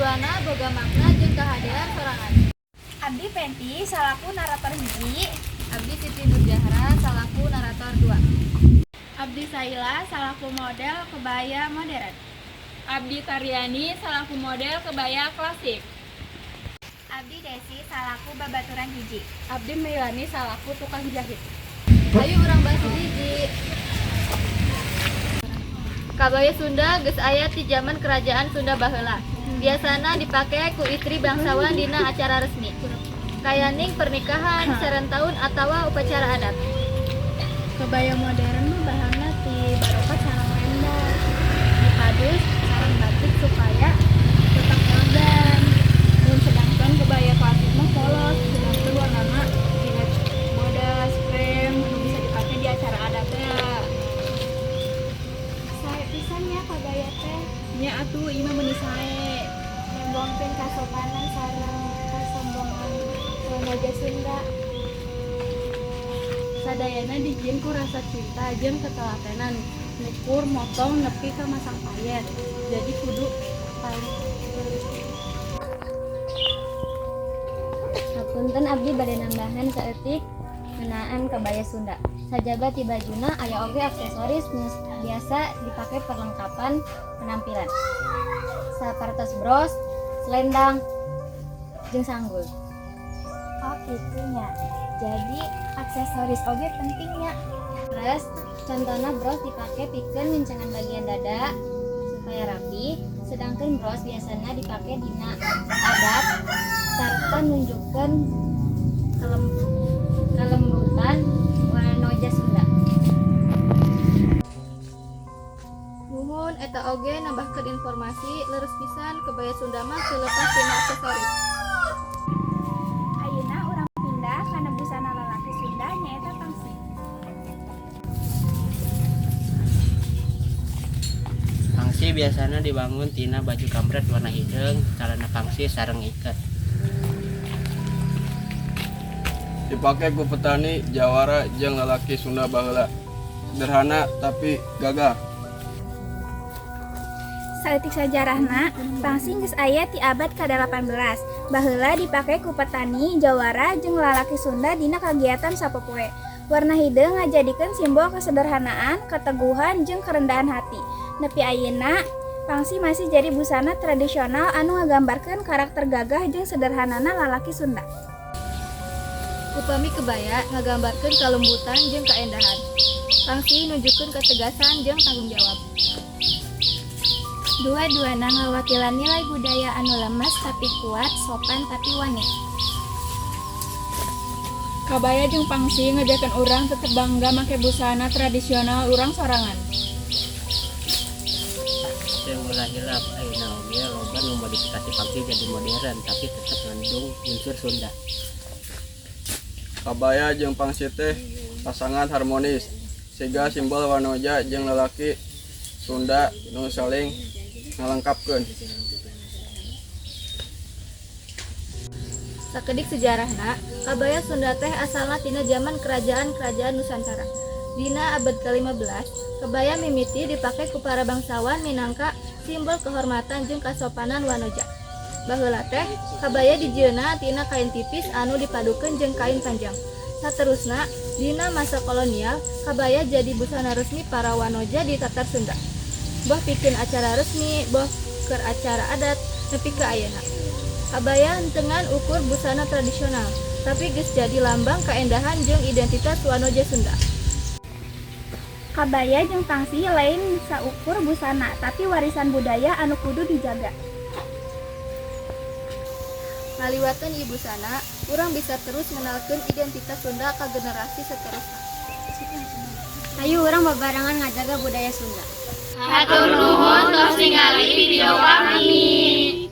Dua-duana boga makna jeung kahadean sorangan. Abdi Penti salaku narator 1. Abdi Siti Nurjahra salaku narator 2. Abdi Saila salaku model kebaya modern. Abdi Tariani salaku model kebaya klasik. Abdi Desi salaku babaturan 1. Abdi Meilani salaku tukang jahit. Ayo urang bahas hiji. Kabaya Sunda geus aya ti jaman kerajaan Sunda baheula. Biasana dipake ku istri bangsawan dina acara resmi. Kayaning pernikahan, seren tahun atawa upacara adat. Kebaya modern mah bahanna ti barokat sareng lenda. Dipadu sareng batik supaya tetap elegan. Mun sedangkan kebaya klasik mah polos, sedangkan warnana tina bodas, krem, nu bisa dipake di acara adat teh. Sae pisan nya kabaya teh. Nya atuh ieu mah meuni sae. Nembongkeun kasopanan sareng kasombongan wanoja Sunda. Sadayana dijieun ku rasa cinta jeung ketelatenan, ngukur, motong, nepi ka masang payet. Jadi kudu paling. Hapunten, abdi bade nambahan saeutik ngeunaan kebaya Sunda. Sajaba ti bajuna, aya oge aksesoris nu biasa dipake perlengkapan penampilan. Sapertos bros, selendang, jeung sanggul. Oh, kitu nya. Jadi aksesoris oge penting nya. Terus contohna bros dipake pikeun ngencengan bagian dada supaya rapi, sedangkan bros biasanya dipake dina adat sarta nunjukkeun kelembutan wanoja Sunda. Nuhun, eta oge nambahkeun informasi. Leres pisan, kebaya Sunda mah teu lepas tina aksesoris. Ayeuna urang pindah kana busana lalaki Sunda, nyaeta pangsi. Pangsi biasana dibangun tina baju kampret warna hideung, calana pangsi sareng iket. Dipake ku petani, jawara, jeung lalaki Sunda baheula. Sederhana tapi gagah. Saeutik sajarahna, pangsi geus aya ti abad ka-18. Baheula dipake ku petani, jawara, jeung lalaki Sunda dina kagiatan sapopoe. Warna hideung ngajadikeun simbol kesederhanaan, keteguhan, jeung kerendahan hati. Nepi ayeuna, pangsi masih jadi busana tradisional anu ngagambarkeun karakter gagah jeung sederhanana lalaki Sunda. Upami kebaya ngagambarkeun kalembutan jeung kaendahan. Pangsi nunjukkeun ketegasan jeung tanggung jawab. Dua-duana ngawakilan nilai budaya anu lemes tapi kuat, sopan tapi wani. Kabaya jeung pangsi ngajarkeun urang tetep bangga make busana tradisional urang sorangan. Teu ulah hilap, ayeuna oge loba nu modifikasi pangsi jadi modern tapi tetep ngandung unsur Sunda. Kabaya jeung pangsi teh pasangan harmonis, siga simbol wanoja jeung lalaki Sunda nu saling ngalengkapkeun. Sakedik sejarahna, kabaya Sunda teh asalna tina zaman kerajaan-kerajaan Nusantara. Dina abad ke-15, kebaya mimiti dipake ku para bangsawan minangka simbol kehormatan jeung kasopanan wanoja. Baheula teh, kabaya dijieunna tina kain tipis anu dipadukeun jeung kain panjang. Saterusna, dina masa kolonial, kabaya jadi busana resmi para wanoja di Tatar Sunda. Boh pikeun acara resmi, boh keur acara adat, nepi ka ayeuna. Kabaya henteu ngan ukur busana tradisional, tapi geus jadi lambang kaendahan jeung identitas wanoja Sunda. Kabaya jeung pangsi lain saukur busana, tapi warisan budaya anu kudu dijaga. Ngaliwatan ieu busana, urang bisa terus ngenalkeun identitas Sunda ka generasi seterusna. Hayu urang babarengan ngajaga budaya Sunda. Hatur nuhun tos ningali video kami.